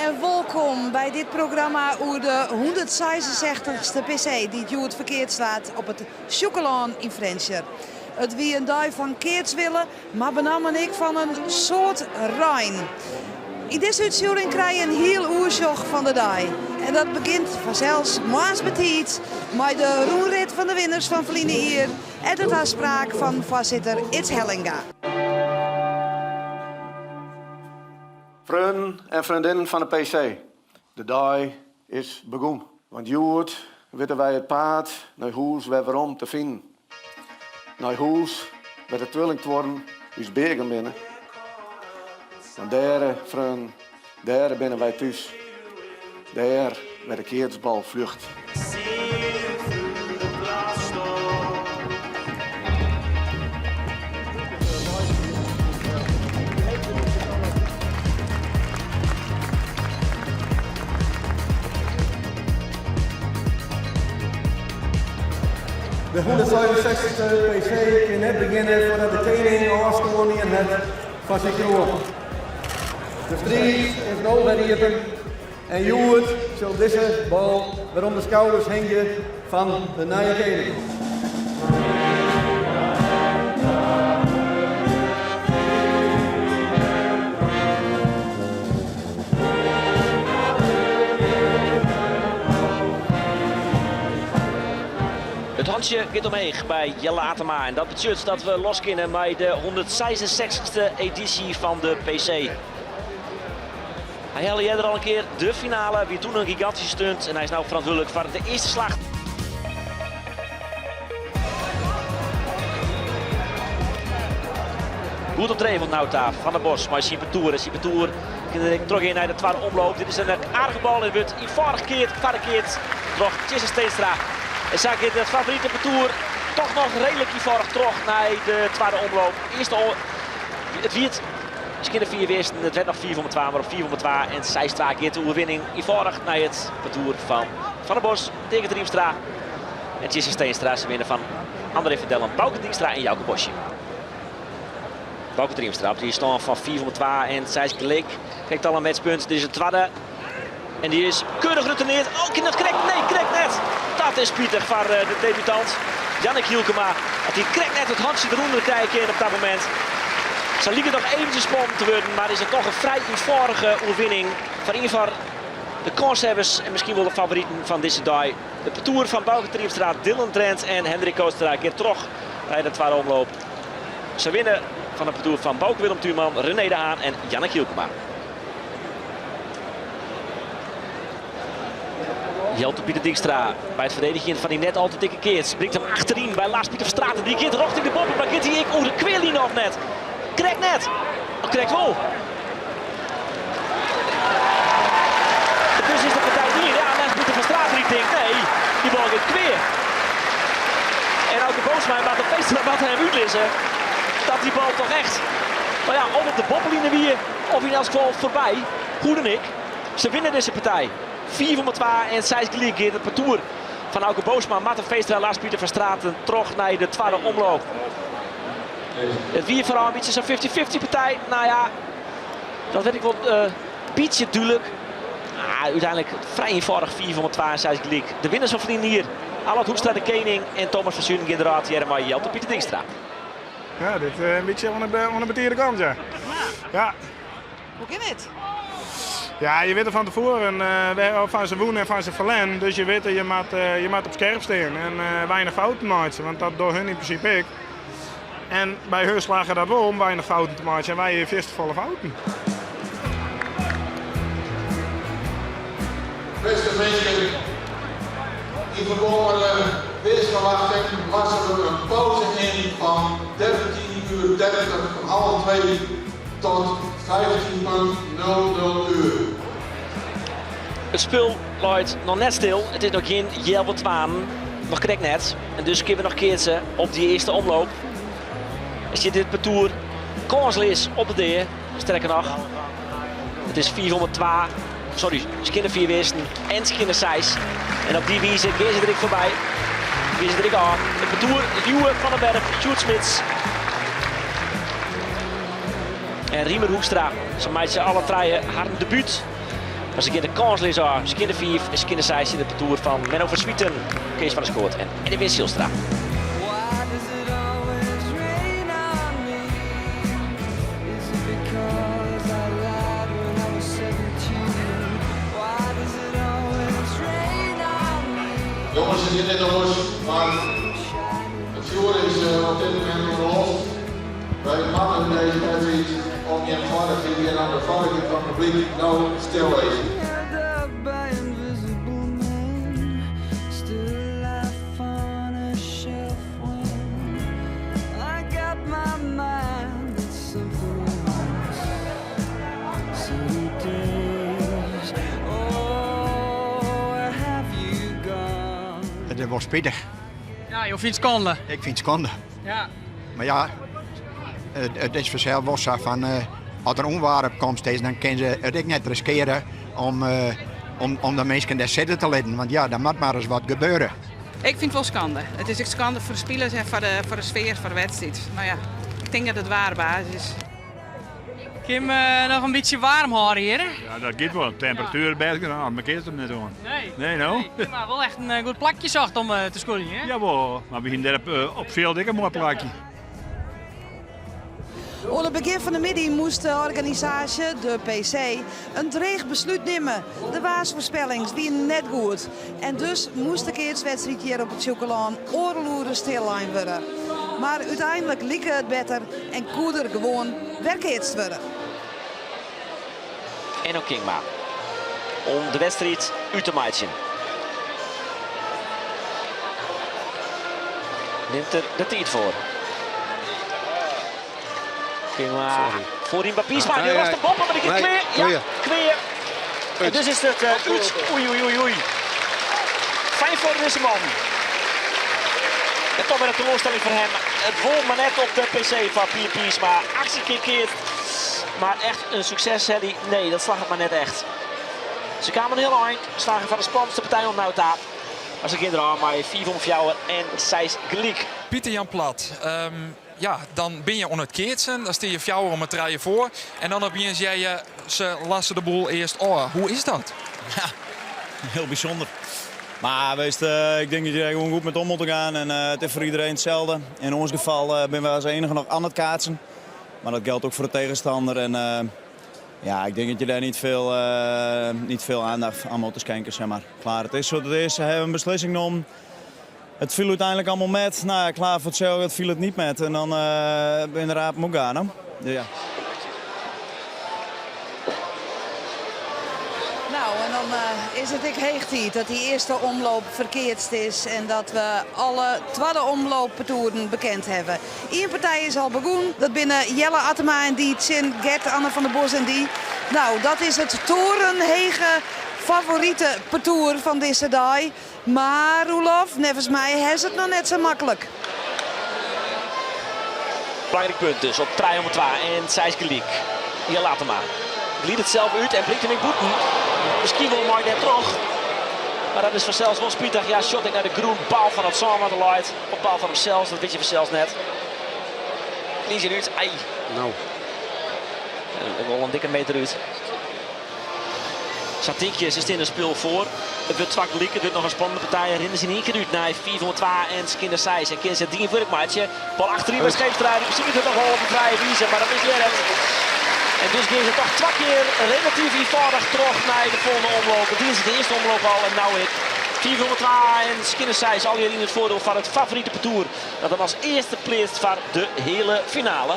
En wolkom by dit programma oer de 166ste PC dy't hjoed ferkeatst waard op it Sjûkelân yn Frjentsjer. It wie in dei fan keatswille, mar benammen ek fan in soad rein. Yn dizze útstjoering krije je in hiel oersjoch fan de dei. En dat begjint fansels moarns betiid mei de rûnrit fan de winners fan ferline jier en de taspraak fan foarsitter Ids Hellinga. Freonen en freondinnen fan de PC, de dei is begûn. Want hjoed witte wy it paad nei hûs wer werom te finen. Nei hûs wêr't de twillingtuorren ús beaken binne. Want dêre, freonen, dêre binne wy thús. Dêr wêr't de keatsbal fljocht. De 166ste PC kin net begjinne foardat de kening ôfstân dien hat fan syn kroan. De striid is no wer iepen en hjoed sil dizze bal wer om de skouders hingje fan de nije kening. It hantsje giet omheech by Jelle Atema en dat betsjut dat we los kinne mei de 166ste edysje fan de PC. Hy helle earder al in kear de finale, wie toen in gigantyske stunt en hy is no ferantwurdlik foar de earste slach. Goed op dreef oant no ta Van der Bos mei syn partoer. En syn partoer kin der ek trochgean nei de twadde omloop. Dit is in aardige bal en wurdt eenfâldich keard, twadde keard troch Tjisse Steenstra. En sa giet it favorite partoer toch noch reedlik eenfâldich troch nei de twadde omloop. Earste it wie it skjinne 4 earsten, it wurdt noch 4 om 2, mar op 4 om 2 en 6-2 giet de oerwinning eenfâldich nei it partoer fan Van der Bos, Teake Triemstra en Tjisse Steenstra. Se winne fan André van Dellen, Bauke Dijkstra en Jouke Bosje. Bauke Triemstra op dy stân fan 4 om 2 en 6 gelyk. Krekt al in matchpunt, dit is de twadde. En dy is keurich retourneard. Oh, kin dat krekt? Nee, krekt net. Dat is spitich foar de debutant Jannik Hielkema. Dat hy krekt net it hantsje derûnder krije kin op dat momint. Sa liket noch eventsjes spannend te wurden, mar is it toch in frij eenfâldige oerwinning foar ien fan de kânshawwers en miskien wol de favoriten fan dizze dei. De partoer fan Bauke Triemstra, Dylan Drent en Hendrik Kootstra giet troch nei de twadde omloop. Se winne fan it partoer fan Bauke Willem Tuurman, René de Haan en Jannik Hielkema. Jelte Pieter Dijkstra by it ferdedigjen fan dy net al te dikke keats. Bringt him achteryn by Lars Pieter Verstraeten. Dy giet rjochting de boppe, mar giet hy ek oer de kweerline of net? Krekt net. Of krekt wol. Dus is de partij dien. Ja, Lars Pieter Verstraeten die tinkt, nee, dy bal giet kweer. En Auke Boomsma moat de feest wat him útlizze dat dy bal toch echt, no ja, of op de boppeline wie of yn elts gefal foarby. Hoe dan ek, se winne dizze partij. 4 om 2 en 6 gelyk giet it partoer fan Auke Boomsma, Marten Feenstra, Lars Pieter van Straten troch nei de twadde omloop. It wie foaral in bytsje sa'n 50-50 partij. No ja, dat wit ik wol in uh, bytsje dúdlik. Ah, úteinlik frij ienfâldich 4 om 2 en 6 gelyk. De winners fan ferline jier, Allard Hoekstra de kening en Thomas van Zuiden gean derôf tegearre mei Jelte Pieter Dijkstra. Ja, dit is in bytsje oan de betide kant, ja. Ja. Hoe kin it? Ja, je witte fan tefoaren uh, fan se wûn en fan se ferlern. Dus je witte, je moat, uh, je moat op skerp stean en uh, weinich fouten meitsje, want dat dogge hun yn prinsipe ek. En by hun slagge dat wol om weinich fouten te meitsjen en wy fierste folle fouten. Bêste minsken, yn ferbân mei de weersferwachting lasse we in pauze yn fan 13 uur 30 fan half twee tot 15.00 uur. It spul leit noch net stil. It is noch gjin healwei twaen. Noch krekt net. En dus kinne we noch keatse op dy earste omloop. En stiet dit partoer kânsleas op de dea. Sterker noch, it is 502. Sorry, skinne 4 earsten en skinne 6. En op dy wize gean se der ek foarby. Gean se der ek ôf. It partoer Lieuwe van den Berg, Sjoerd Smits en Riemer Hoekstra. Se meitsje alle trije harren debút. Mar se geane de kânsleas ôf. Skjinne fiif en skjinne seis yn it partoer fan Menno van Zwieten, Kees van der Schoot en Edwin Zijlstra. Jonges, it is net oars, mar it fjoer is op dit momint oan de loft. Wy moatte dizze wedstriid om jim feilichheid en om de feilichheid fan it publyk no stillizze. It is wol spitich. Ja, jo fynt it skande? Ik fyn it skande. Ja. Mar ja, it is fansels wol sa fan as der ûnwaar op komst is, dan kinne se it ek net riskeare om, om de minsken dêr sitte te litten. Want ja, der moat mar ris wat gebeure. Ik fyn it wol skande. It is ek skande foar de spilers en foar de, foar de sfear foar de wedstriid. Mar ja, ik tink dat it waar baas is. Kin me noch in bytsje waarm hâlde hjir? Ja, dat giet wol. Temperatuer bêst genôch, mar kinst him net oan. Nee. Nee, no? Nee, mar wol echt in eh, goed plakje socht om eh, te skûljen, hè? Jawol, mar we hiene dêr op, eh, op fjild ek in moai plakje. Oan it begjin fan de middei moast de organisaasje, de PC, in dreech beslút nimme. De waarsfoarspellings wienen net goed en dus moast de keatswedstriid hjir op it Sjûkelân oardel oere stillein wurde. Mar úteinlik like it better en koe der gewoan wer keatst wurde. Enno Kingma om de wedstriid út te meitsjen. Nimt der de tiid foar. Kingma foaryn by Piersma. Dy rost de boppe, mar dy giet klear. Ja, klear. En dus is it eh, út. Oei, oei, oei, oei. Fijn foar dizze man. En toch wer in teloarstelling foar him. It wol mar net op de PC fan Pier Piersma. 18 kear keatst. Mar echt in sukses, Sally? Nee, dat slagget mar net echt. Se kamen in hiel ein, slagen foar de spannendste partij oant no ta. Mar se gean derôf mei 5 om 4 en 6 gelyk. Pieter Jan Plat, ehm, ja, dan bin je oan it keatsen, dan stean je fjouwer om 'e trije foar en dan opiens hear je se lasse de boel earst ôf. Hoe is dat? Ja, heel bijzonder. Maar wees, ik denk dat je daar gewoon goed met om moet gaan. En het is voor iedereen hetzelfde. In ons geval ben we als enige nog aan het kaatsen. Maar dat geldt ook voor de tegenstander. En ja, ik denk dat je daar niet veel aandacht aan moet schenken. Zeg maar. Klaar, het is zoals het is. Ze hebben een beslissing genomen. Het viel uiteindelijk allemaal met. Nou ja, klaar voor hetzelfde, het viel het niet met. En dan ben je de raad moet gaan. Hè? Ja. Nou, en dan is it ek heech tiid dat dy earste omloop ferkeatst is en dat we alle twadde omlooppartoeren bekend hawwe. Ien partij is al begûn, dat binne Jelle Attema en dy tsjin Gert Anne van der Bos en dy. Nou, dat is it torenhege favorite partoer fan dizze dei. Mar Roelof, neffens my ha se it noch net sa maklik. Belangryk punt dus op 3 om 2 en 6 gelyk. Jelle Attema glidet it sels út en bringt him ek bûten. Miskien wol mei dêrtroch. Mar dat is fansels wol spitich. Ja, sjocht ek nei de grûn. Bal fan it sân wat der leit. Of bal fan himsels, dat wit je fansels net. Lies út. Ei. No. Wol in dikke meter út. Sa tink je, se stean in spul foar. It wurdt twa gelyk, it wurdt noch in spannende partij. Rinne se yn ien kear út nei 502 en skjinne 6. En kinne se dien wurk meitsje. Bal achteryn by Scheepstra. Dy besiket it noch wol op in frije wize, mar dat mislearret. En dus gean se toch twa kear relatyf ienfâldich troch nei de folgjende omloop. Dat diene se de earste omloop al en no ek. 502 en skjinne 6 allegear yn it foardiel foar it favorite partoer. Dat him as earste pleatst foar de heale finale.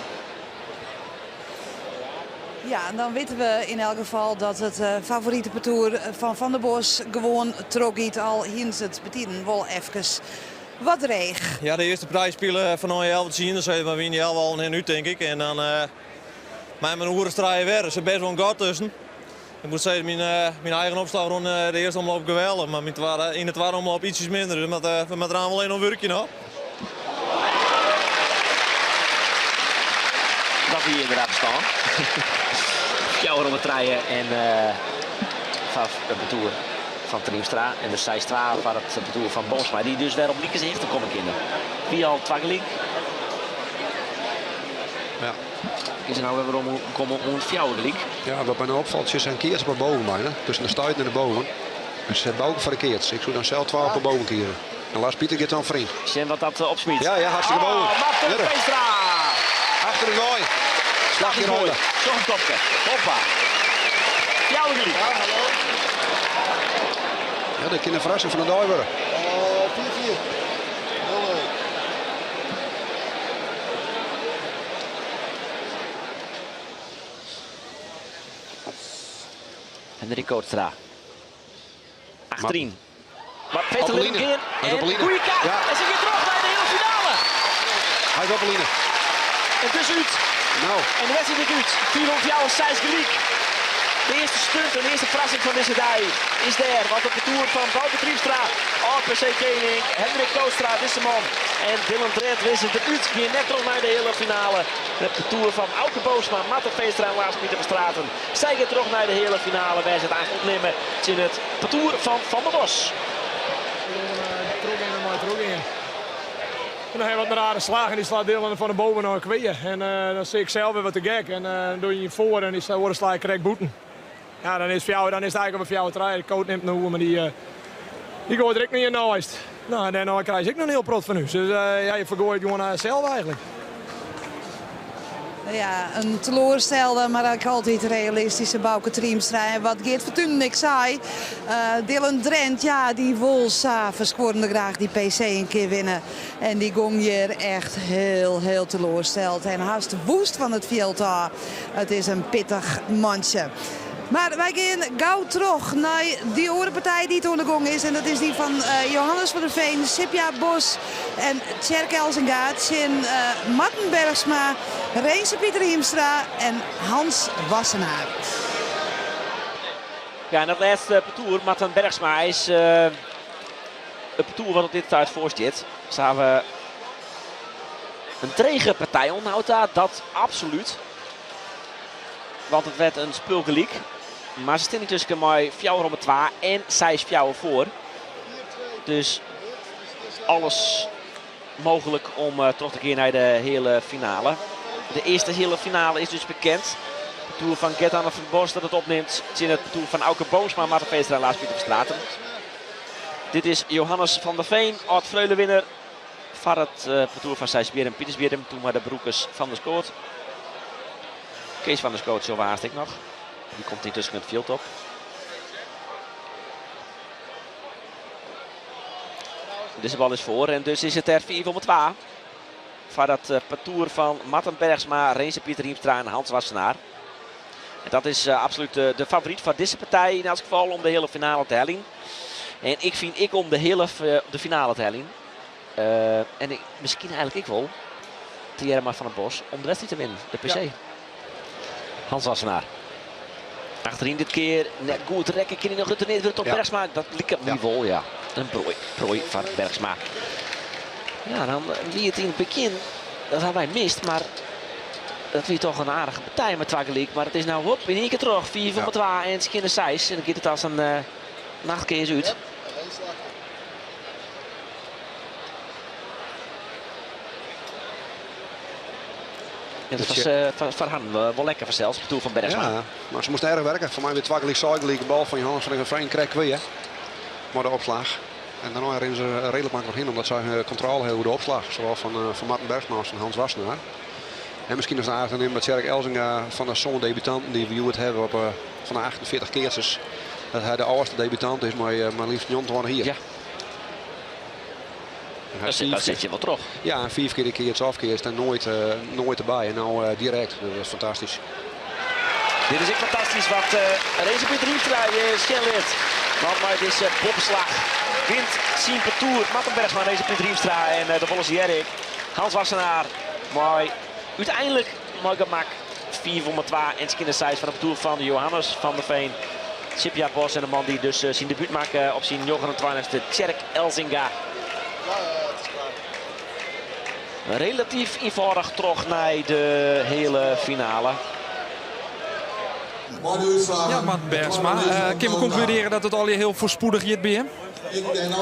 Ja, en dan witte we yn elk gefal dat it eh, favorite partoer fan Van der Bos gewoan trochgiet. Al hienen se it betiden wol efkes wat dreech. Ja, de earste partij spile fan healwei tsien, dus maar wie healwei alven hin út, tink ik. En dan mei in oere trije wer. Der sit bêst wol in gat tusken. Ik moat sizze, myn eigen opslach rûn de earste omloop geweldich, mar myn twadde, yn de twadde omloop ietsjes minder. Dus we moatte der wol even oan wurkje noch. Dat wie inderdaad de stân. 4 om 3 en foar it partoer fan Triemstra. En de 6-2 foar it partoer fan Boomsma. Dy't dus wer op likense hichte komme kinne. Wie al twa gelyk. Ja. Is er nou wer werom komme oant fjouwer gelyk. Ja, wat my no opfalt, se in keats op 'e bogen bijna. Tusken de stuiten en de bogen. En se Bauke foar de keats. Ik soe dan sels 12 op 'e bogen kieze. En Lars Pieter giet dan foaryn. Sjen wat dat opsmyt. Ja, ja, hartstikke bogen. Oh, Marten Feenstra! Achter de goai. Slach hier mooi. Zo'n kopke. Hoppa. Fjouwer gelyk. Ja, hallo. Ja, dat kin in ferrassing fan de dei wurde. 4-4. 0-0. Hendrik Kootstra. Achterin. Maar Peter Op de line. Hij is op de line. Goeie kaart. Ja. En ze gaat terug naar de hele finale. Hij is op de line. En dus uit. Nou. En de wedstrijd is uit. 4 om jou, 6 gelijk. De eerste stunt en de eerste verrassing van deze dag is daar. Want op de toer van Bauke Triemstra, RPC Kening, Hendrik Kootstra, dit is de man. En Dylan Drent wist het eruit. Ging net terug naar de hele finale. Met de toer van Auke Boomsma, Marten Feenstra en Lars Pieter van Straten. Zij gaat terug naar de hele finale. Wij zijn het opnemen in het parcours van Van der Bos. Terug maar terug in. En dan heb je wat een rare slag en die slaat Dylan van de boven naar kweeën. En dan zie ik zelf weer wat te gek. En dan doe je je voor en die worden sla ik correct boeten. Ja, dan is, jou, dan is het eigenlijk op een fjouwer trein. De coach neemt een hoer, maar die gooit er ook niet in naast. Nou, en daarna krijg ik nog een heel prot van u. Dus ja, je vergooit gewoon zelf eigenlijk. Ja, een teleurstelde, maar ook altijd realistische Bauke Triemstra. En wat Geert Fortuyn ik zei, Dylan Drent, ja, die wil verschorende graag die PC een keer winnen. En die gong hier echt heel, heel teleurgesteld. En haast woest van het veld af. Het is een pittig mandje. Maar wij gaan gauw terug naar die orenpartij die toen de gong is. En dat is die van Johannes van der Veen, Sipja Bos en Tjerk Elzinga. In Marten Bergsma, Renze Pieter Hiemstra en Hans Wassenaar. Ja, en dat laatste parcours, Marten Bergsma, is het parcours wat op dit tijd voor zit. Ze hebben een trege partij onderhoud daar, dat absoluut. Want het werd een spulgeliek. Maar ze staan tussen maar 4 om het 2 en zij is 4 voor. Dus alles mogelijk om terug te keren naar de hele finale. De eerste hele finale is dus bekend. De toer van Gert-Anne van Bos dat het opneemt. In het toer van Auke Boomsma, Marten Feenstra en Lars Pieter Verstraeten. Dit is Johannes van der Veen, oud Freulenwinner van het parcours van Seisbierrum en Pietersbierrum. Toen maar de broekers van der Skoot. Kees van der Skoot, zo haast ik nog. Die komt intussen het veld op. Deze bal is voor en dus is het er 4 om het 2. Van dat parcours van Marten Bergsma, Renze Pieter Hiemstra en Hans Wassenaar. En dat is absoluut de favoriet van deze partij in elk geval om de hele finale te halen. En ik vind ik om de hele de finale te halen. En ik, misschien eigenlijk ik wel. Thierry van der Bos om de wedstrijd te winnen, de PC. Ja. Hans Wassenaar. Achterin dit keer net goed rekken. Kan hij nog retourneren weer tot Bergsma? Dat liep op niveau, ja. Een prooi van Bergsma. Ja, dan wie het in het begin, dat hebben wij mist, maar dat is toch een aardige partij met Twagelik. Maar het is nou hop, in één keer terug. 4 van 2 en skinne 6. En dan gaat het als een nachtkeer uit. Ja, dat was voor hen wel lekker vanzelfs, de toer van Bergsma. Ja, maar ze moesten erg werken. Voor mij weer Twagelik, Zuidelijk, de bal van Johannes van der Veen kreeg weer. Maar de opslag. En daarna rennen ze redelijk makkelijk in, omdat zij controle hebben over de opslag. Zowel van Marten Bergsma als van Hans Wassenaar. En misschien is het aardig te nemen dat Tjerk Elzinga van de zo'n debutanten die we het hebben op van de 48 keertjes. Dat hij de oudste debutant is, maar liefst 29 hier. Ja. En hij Dat vier zet je wel terug. Ja, en 4 keer de keer het afkeer is daar nooit erbij. En nou direct, dat is fantastisch. Dit is echt fantastisch wat Renze Pieter Hiemstra je schelleert. Want maar het is bopslag. Wint Sien Tour, Marten Bergsma, Renze Pieter Hiemstra en de Wolle Jerrik. Hans Wassenaar. Maar uiteindelijk mooi gemak. 4 voor 2 en skinner size van de tour van Johannes van der Veen. Sipja Bos en de man die dus zijn debuut maakt op zijn 29e, Tjerk Elzinga. Relatief eenvoudig terug naar de hele finale. Ja, Marten Bergsma, kinne we konkludearje dat it allegear hiel foarspoedich giet by him?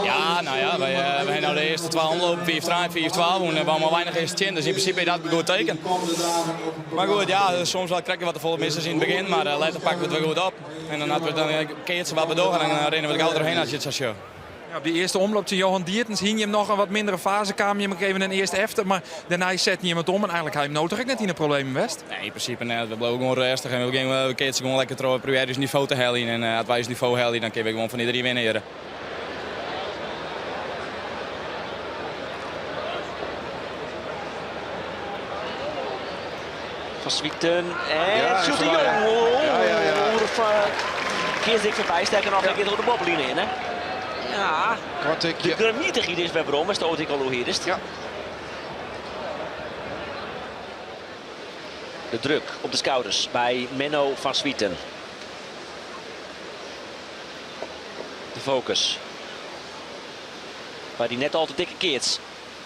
Ja, nou ja, wy hawwe no de earste twa omlopen, 5-3 en 5-2 wûn en we hawwe mar weinich earst tsjin, dus yn prinsipe is dat in goed teken. Mar goed, ja, soms wat krekt wat te folle missers yn it begjin, mar letter pakke we it wer goed op. En dan as we dan keatse wat we dogge, dan rinne we der gau trochhinne as je it sa sjogge. Ja, op dy earste omloop tsjin Johan Diertens hiene jim noch in wat mindere faze, kamen jim ek even in earst efter, mar dêrnei setten jim it om en eigenlik ha jim no toch ek net yn de problemen west? Nee, yn prinsipe net. We bliuwe gewoan rêstich en we gean, we keatse gewoan lekker troch. We probearje ús nivo te heljen en as wy ús nivo helje, dan kinne we gewoan fan iderien winne hjirre. Van Zwieten en ja, Sjoerd de Jong. Ja, ja, ja. Kees dik foarby, sterker noch, hy giet oer de boppeline hinne. Ja, de gramitichheid is wer werom, stoot ik al oer hier. Ja. De druk op de skouders by Menno van Zwieten. De focus. By dy net al te dikke keats.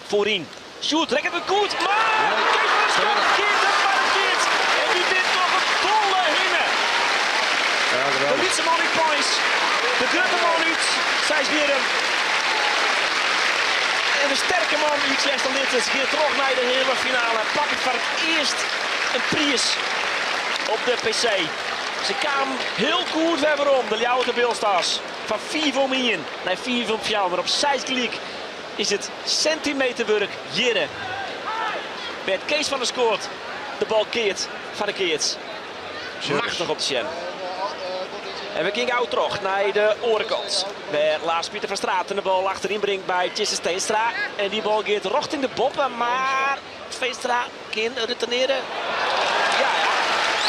Foaryn. Sjoerd rekket it goed, mar Kees van der Schoot keart it mar it keart. En dy wint noch in dolle hinne. De lytse man út Peins, de grutte man út Seisbierrum. En de sterke man út Easterlittens giet troch nei de heale finale. Pakt foar it earst in priis op de PC. Se kaam hiel goed wer werom, de Ljouwerter Bilstars. Fan 5 om 1 nei 5 om 4 op 6 gelyk. Is it sentimeterwurk hjirre wêr't Kees van der Skoot de bal keart foar de keats. Machtich om te sjen. En we gean gau troch nei de oare kant. Wêr Laas Pieter van Straten de bal achteryn bringt by Tjisse Steenstra. En dy bal giet rjochting de boppe, mar Veenstra kin retournearje. Ja, ja.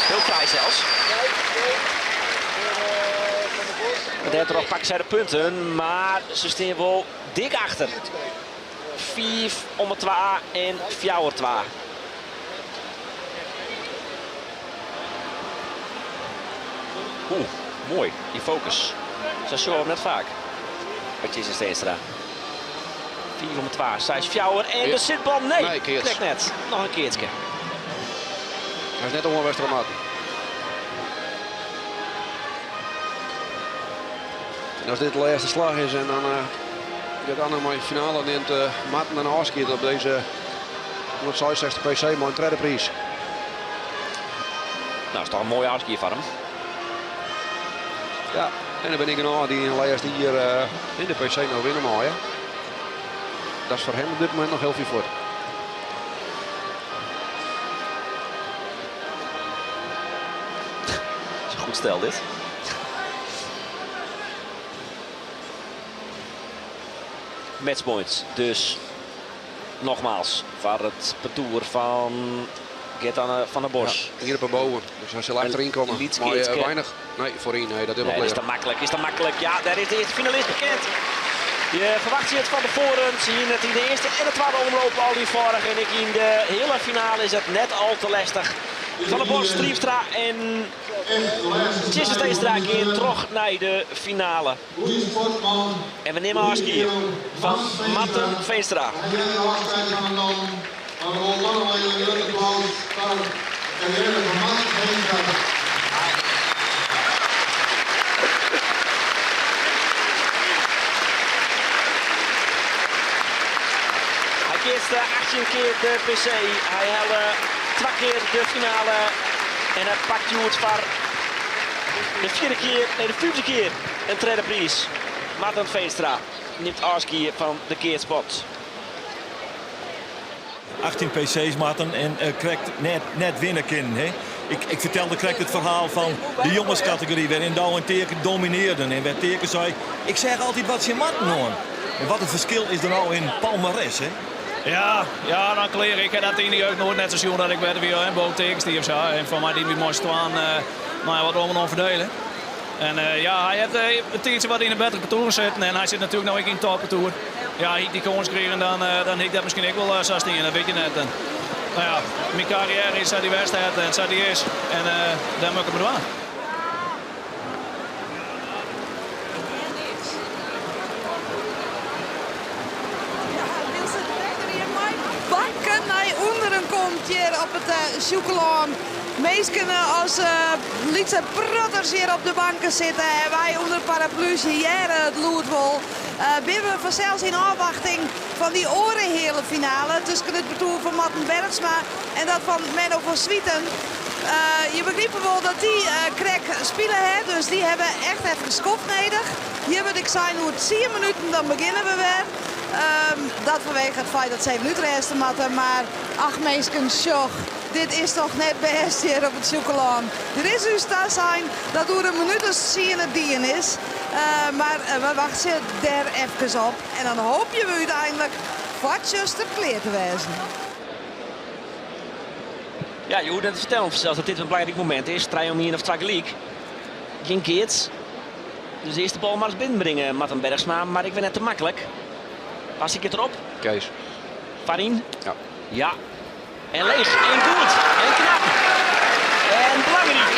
Hiel fraai sels. En dêrtroch pakke sy de punten, mar se stean wol dik achter. 5 om 2 en 4-2. Oeh, moai, dy fokus. Sa sjogge we him net faak by Tjisse Steenstra. 5 om 2, 6, 4 en de sitbal, nee, nee krekt net. Noch in keatske. Hy is net oan Westermatten. En as dit de lêste slach is en dan uh, giet Anne mei de finale nimt uh, Marten in ôfskied op dizze 166 PC mei in tredde priis. Nou, is toch in moai ôfskied foar him. Ja, en der binne genôch dy't yn de lêste jier uh, yn de PC noch winne meie. Dat is foar him op dit momint noch hiel fier fuort. Dat is in goed stel dit. Matchpoint dus nogmaals foar it partoer fan Gert-Anne van der Bos. Ja, hier op boven. Dus hy sil achteryn komme. Mei weinich. Nee, foaryn. Nee, dat is wel nee, is te maklik. Is te maklik. Ja, dêr is de earste finalist bekend. Je ferwachtsje it fan tefoaren. Se hiene it yn de earste en de twadde omloop al ienfâldich. En ek yn de heale finale is it net al te lestich. Van der Bos, Triemstra en Tjisse Steenstra gean troch nei de finale. En we nimme ôfskie fan Marten Veenstra. Hy keatste 18 kear de PC. Hy helle twa kear de finale en hy pakt hjoed foar de fjirde kear, nee de fyfde kear in tredde priis. Marten Veenstra nimt ôfskie fan de keatssport. 18 PC's Marten en eh, krekt net, net winne kinnen. Hè? Ik, ik fertelde krekt it ferhaal fan de jongeskategory wêryn Douwe en Teake dominearden. En wêr Teake sei, ik seach altyd wat tsjin Marten oan. En wat in ferskil is der no yn palmares, hè? Ja, ja, dan klear. Ik ha dat yn de jeugd noait net sa sjoen dat ik better wie en boven Teake stie of sa. En foar my die mei twaen nou ja, wat om en om ferdelen. En uh, ja, hy hat uh, in tiidsje wat yn in better partoer sitten en hy sit natuerlik no ek yn it toppartoer. Ja, hie ik dy kâns krigen, dan, uh, dan hie ik dat miskien ek wol sa stean, dat wit je net. En, nou ja, myn karriêre is sa't dy west hat en sa't dy is. En dêr moat ik it mei dwaan. Wylst it wetter hjir mei bakken nei ûnderen komt hjir op it Sjûkelân. Minsken as lytse protters hjir op de banken sitte en wy ûnder paraplu's, je hearre it lûd wol. Binne we fansels yn ôfwachting fan dy oare heale finale tusken it partoer fan Marten Bergsma en dat fan Menno van Zwieten. Je begripe wol dat dy krekt spile ha, dus dy hawwe echt efkes skoft nedich. Hjir wurdt ek sein oer tsien minuten dan begjinne we wer. Dat fanwege it feit dat se even útrêste moatte, mar ach minsken sjoch. Dit is toch net bêst hjir op it Sjûkelân. Der is ús tasein dat oer in minút as tsien it dien is. Mar we wachtsje dêr efkes op en dan hoopje we úteinlik foar tsjuster klear te wêzen. Ja, je hoecht net te fertellen fansels dat dit in belangryk momint is. Trije om ien of twa gelyk. Gjin keats. Dus de earste bal mar ris binnenbringe, Marten Bergsma. Mar ek wer net te maklik. Pas ik it erop? Kees. Foaryn? Ja. Ja. En leech en goed en knap en belangryk.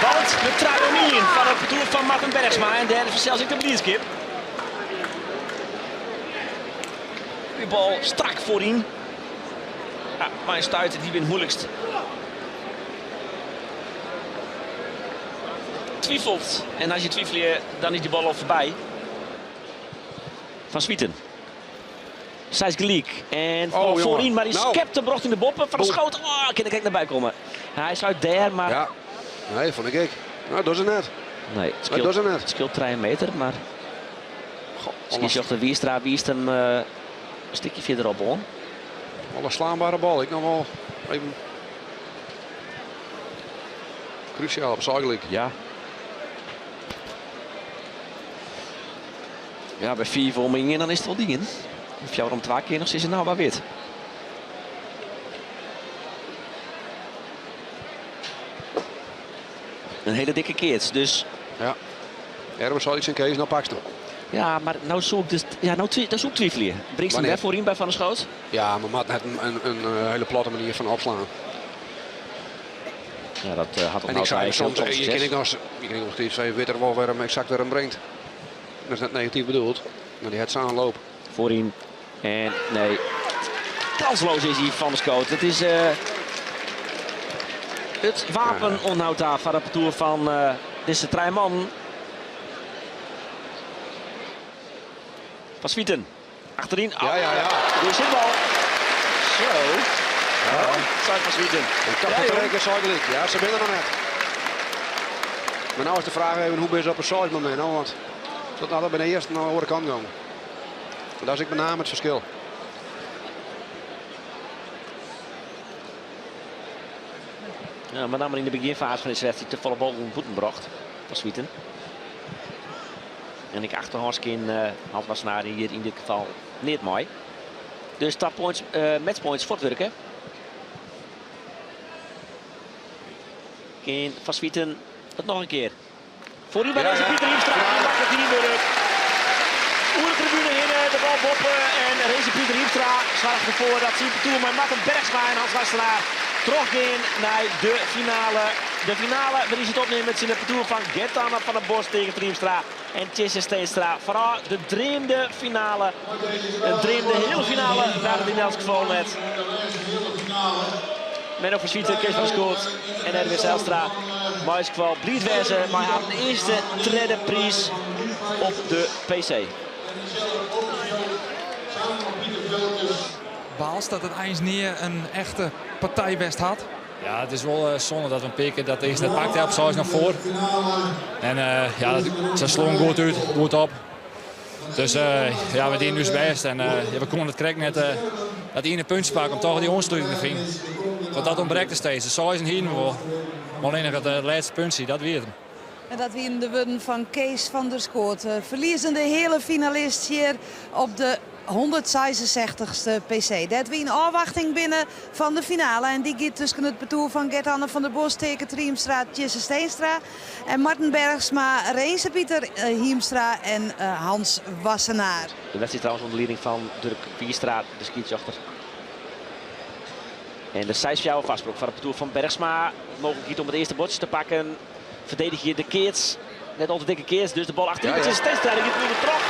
Want de trije om ien fan it partoer fan Marten Bergsma en dêr is fansels ek de blydskip. De bal strak foaryn. Ja, mei in stuit dy wint moeilikst. Twifelt en as je twifelje dan is die bal al foarby. Van Zwieten. Seis gelyk. En oh, jongen. voorin, maar die nou. skept hem brocht in de boppen van de schoot. Oh, kin ik ek net by komme. Hy is uit dêr, mar... Ja, nee, fûn ik ek. Nou, dat is het net. Nee, it skeelt, dat is het net. It skeelt 3 meter, mar... Goh, Skiedsrjochter Wierstra wiist him uh, in stikje fierderop oan. Wol in slaanbare bal. Ik noch wol even cruciaal op gelyk. Ja. Ja, by fiif om ien dan is it wol dien. Fjouwer om twa kin noch sizze, no wa wit. In hiele dikke keats, dus... Ja, Erben sei tsjin Kees, no pakst him. Ja, mar no soe ik dus, ja, no, dan soe ik twivelje. Bringst him wer foaryn by Van der Schoot? Ja, mar moat net in, in, in hele platte manier fan opslaan. Ja, dat uh, hat En ik zei soms, je kin ek noch, je kin ek noch steeds wit er wol wêr him eksakt wêr him bringt. Dat is net negatyf bedoeld, mar dy hat sa'n loop. Foaryn. En nee, kansloos is hy Van der Schoot. Het is uh, it wapen oant no ta foar it partoer fan uh, dizze trije mannen. Van Zwieten. Achteryn. Ja, ja, ja. Goeie sitbal. Zo. Ja. Sei Van Zwieten. Ik dacht dat er een gelyk. Ja, se binne der noch net. Mar no is de fraach even hoe binne se op it seis momint. No, want tot no by de earste oan de oare kant gong. Dat is ek met name it ferskil. Ja, met name yn de begjinfaze fan dizze wedstriid te folle ballen bûten brocht. Van Zwieten. En ek achterhâns kin uh, Hans Wassenaar hjir yn dit gefal neat mei. Dus twa points, uh, matchpoints fuortwurke. Kin Van Zwieten it noch in kear. Foaryn by Renze Pieter Hiemstra. Ja. Maklik dien wurde. Oer de tribune hinne, de bal boppe. En Renze Pieter Hiemstra soarget derfoar dat syn partoer mei Marten Bergsma en Hans Wassenaar trochgean nei de finale. De finale wêryn se it opnimme tsjin it partoer fan Gert-Anne van der Bos, Teake Triemstra en Tjisse Steenstra. Foaral de dreamde finale. In dreamde heale finale waard it yn elts gefal net. Menno van Zwieten, Kees van der Schoot en Erwin Zijlstra. Mei elts gefal bliid wêze mei harren earste tredde priis op de PC. Baalst dat it eins nea in echte partij west hat? Ja, it is wol eh, sonde dat we in pear kear dat earst net pakt op seis noch foar. En uh, ja, se sloegen goed út, goed op. Dus uh, ja, we dienen ús bêst en uh, ja, we koenen it krekt net uh, dat iene puntsje pakke om toch dy oansluting te finen. Want dat ûntbrekt der steeds. De seizen hienen we wol. Mar allinnich it lêste puntsje, dat wie it. En dat wienen de wurden fan Kees van der Schoot, ferliezende heale finalist hjir op de 166ste PC. Dêr't we yn ôfwachting binne fan de finale. En dy giet tusken it partoer fan Gert-Anne van der Bos, Teake Triemstra, Tjisse Steenstra en Marten Bergsma, Renze Pieter Hiemstra en Hans Wassenaar. De wedstriid trouwens ûnder lieding fan Durk Wierstra, de skiedsrjochter. En de 6-4 foarsprong foar it partoer fan Bergsma. Mooglikheid om it earste buordsje te pakken. Ferdedigje de keats. Net al te dikke keats, dus de bal achteryn. Ja, ja. Steenstra, dy giet der troch.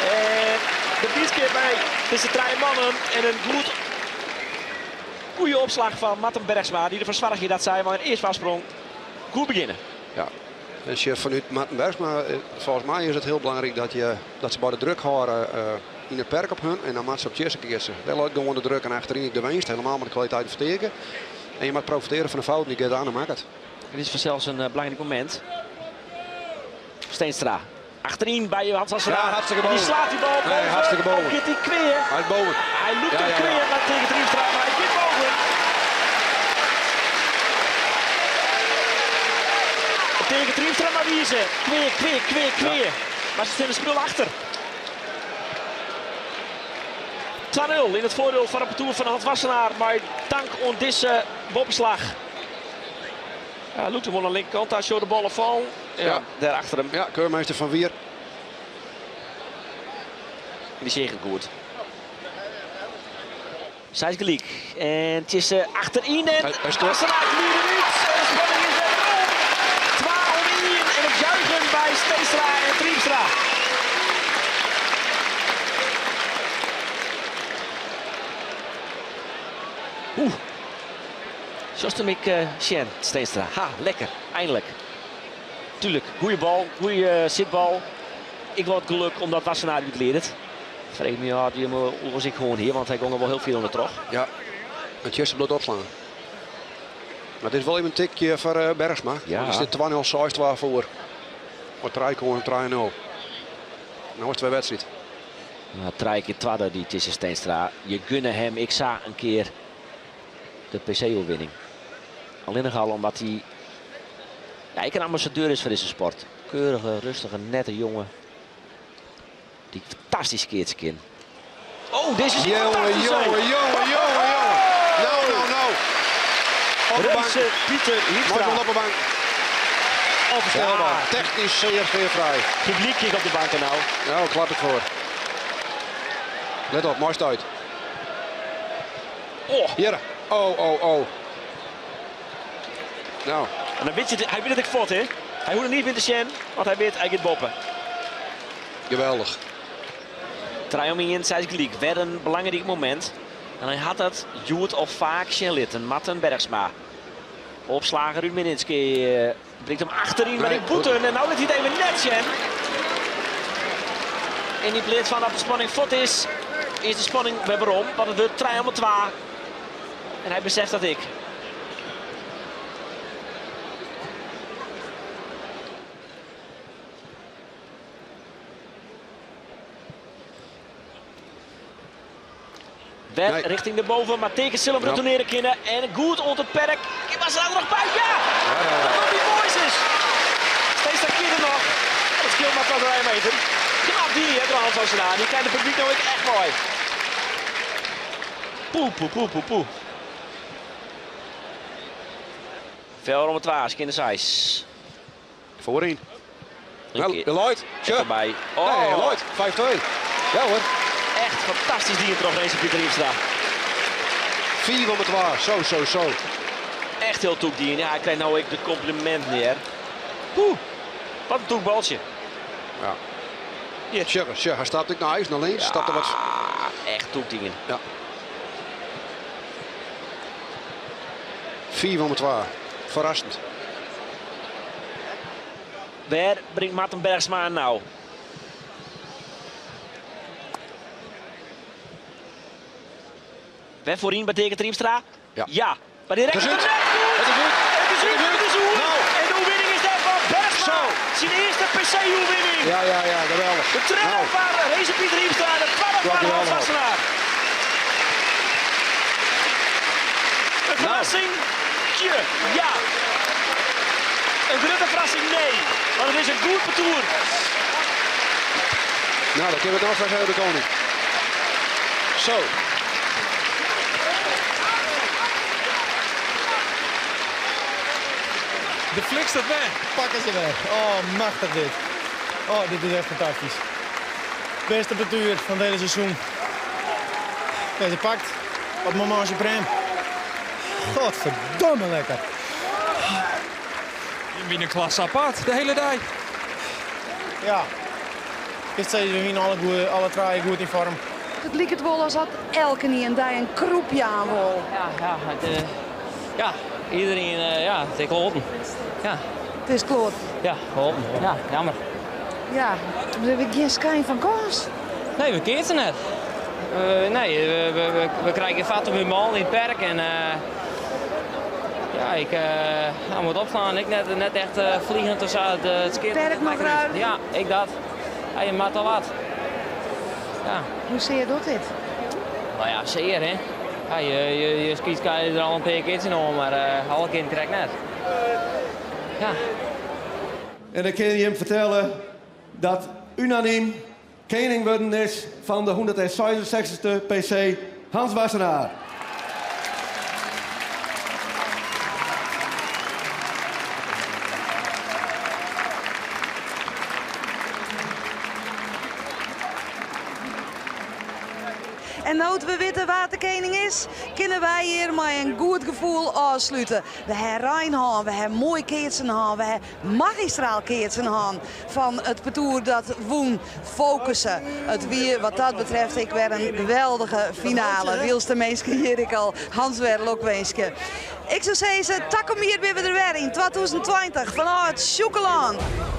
En de blydskip by dizze trije mannen. En in goed. Goede opslach fan Marten Bergsma dy't derfoar soargje dat sy mei in earste foarsprong goed begjinne. Ja, en sjoch fanút Marten Bergsma, folgens my is it hiel belangryk dat, je, dat se by de druk hâlde yn it perk op hun en dan moat se op Tjisse keatse. Dêr leit gewoan de druk en achteryn ek de winst, helemaal mei de kwaliteit fan Teake. En je moat profitearje fan de fouten dy't Gert-Anne makket. Dit is fansels in belangryk momint. Steenstra achteryn by Hans Wassenaar. Ja, hartstikke En die boven. slaat die bal Nee, boven. hartstikke boven. Of giet hij kweer? Hij is boven. Hij loopt Ja, hem ja, ja. kweer, maar tegen Triemstra, maar hij gaat boven. Tegen Triemstra maar wie ze. Kweer, kweer, kweer, kweer. Maar ze zitten de spul achter. 2-0 in het voordeel van het partour van Hans Wassenaar. Maar dank aan deze bopslag. Ja, loopt hem aan de linkerkant. Daar zo de ballen val. Ja, Ja. daar achter hem. Ja, keurmeester van Wier. Die zegt het goed. Zij is gelijk. En het is achterin en Hij- hij scoort. Wassenaar glijdt eruit. En de spanning is er om. 2-1 en het juichen bij Steenstra en Triemstra. Oeh. Zoals de ik Sjen Steenstra. Ha, lekker. Eindelijk. Tuurlijk, goeie bal, goeie zitbal. Ik word geluk omdat Wassenaar uitleert. Vreemd me ja, die was ik gewoon hier, want hij kon er wel heel veel onder terug. Ja, en Tjisse bloot opslaan. Maar het is wel even een tikje voor Bergsma. Ja. Er zit 2-0 6-2 voor. Voor Trijkoorn 3-0. Nou is het twee wedstrijd. Nou, drie keer tweede die Tjisse Steenstra. Je gunne hem, ik zag een keer de P C-overwinning. Alleen nog al omdat hij ja, ik een ambassadeur is voor deze sport. Keurige, rustige, nette jongen. Die fantastisch keert kind. Oh, deze is Jongen, fantastisch, hè. jongen, jongen, jongen, jongen. Nou, nou, nou. Op de bank. Renze Pieter Hiemstra. Michael op de bank. Onvoorstelbaar. Ja. Technisch zeer, zeer fraai. Publiek kick op de bank nou. Nou, klap ik voor. Let op, mooi stuit. Oh. Hier. Oh, oh, oh. Nou. En dan weet je, hij weet het ik voort, hè? Hij hoeft er niet in te zien, want hij weet, hij gaat boppen. Geweldig. Trioming in zijn gelijk. Werd een belangrijk moment. En hij had dat Joert of vaak zien litten. Marten Bergsma. Opslager Ruud Minitski brengt hem achterin, maar Nee, ik boeten. En nou laat hij het even net zien. En die plaats van dat de spanning fort is, is de spanning weer waarom. Want het wordt 3 om 2. En hij beseft dat ik. Weg Nee. richting de boven, maar tegen Willem Ja. retourneren kunnen. En goed onder het perk. Was er nog bij? Ja! Ja, ja, ja. Dat die boys is. Steeds daar kinderen nog. Dat scheelt maar 2 meter. Knap die, hè, de hand van zijn aan. Die krijgt het publiek nou ook echt mooi. Poe, poe, poe, poe, poe. Veel om het waas, kinderzijs. Voorin. Een Nou, Lloyd. Tje. Voorbij. Oh. Nee, Lloyd. 5-2. Ja hoor. Echt fantastisch die toch deze Pieter Hiemstra. 4 om het waar. Zo, zo, zo. Echt heel toek die. Ja, hij krijgt nou ook de compliment neer. Poeh. Wat een toekbaltje. Ja. Hier. Tjugge, tjugge. Hij stapt ook naar huis, naar links. Ja, Stapt er wat... Echt toekdingen. Ja. 4 om het waar. Verrassend. Waar brengt Marten Bergsma nou? Waar voorin betekent Triemstra? Ja. Ja. Maar die Het is recht uit. Het is uit. Het is uit. Het is uit. Nou. En de overwinning is daar van Bergsma. Zo. Zijn eerste P C-overwinning. Ja, ja, ja, geweldig. De trainer Nou. van Renze Pieter Hiemstra, de tweede Ja, van Hans geweldig. Wassenaar. Een verrassing? Tje, ja. Een grote verrassing? Nee. Want het is een goed parcours. Nou, dan kunnen we het nog straks hebben, de koning. Zo. De fliks dat weg. Pakken ze weg. Oh, machtig dit. Oh, dit is echt fantastisch. Beste partuur van het hele seizoen. Deze pakt op moment suprême. Godverdomme lekker. Je bent een klas apart de hele dag. Ja. Gisteren zijn we alle, goe-, alle drie goed in vorm. It liket wol as at elkenien dy in krûp jaan wol. Ja, ja, it, eh, ja, iedereen, eh, ja, it is kloaten. Ja. It is kloaten. Ja, kloaten. Ja, jammer. Ja, we hawwe gjin skyn fan kâns. Nee, we keatse net. Uh, nee, we, we, we krije gjin fet op de bal yn it perk en uh, ja, ik uh, moat opslaan. Ik net, net echt uh, vliegend of sa. Het, het skeert Perk mar ruim. Ja, ik dat. Ja, je moat al wat. Ja. Hoe sear docht dit? Nou ja, sear hè. Ja, je, je, je skiet er al in pear kear oan, mar uh, alle kearen krekt net. Ja. En ik kin jim fertelle dat unanym kening wurden is fan de 166ste PC Hans Wassenaar. En no't we witte wa't de kening is, kinne wy hjir mei in goed gefoel ôfslute. We ha rein hân, we ha moai keatsen hân, we ha magistraal keatsen hân fan it partoer dat wûn Fokusse. It wie wat dat betreft ek wer in geweldige finale, wylst de minsken hjir ek al Hans wer lokwinskje. Ik soe sizze, takom jier binne we der wer yn 2020 fanôf it Sjûkelân.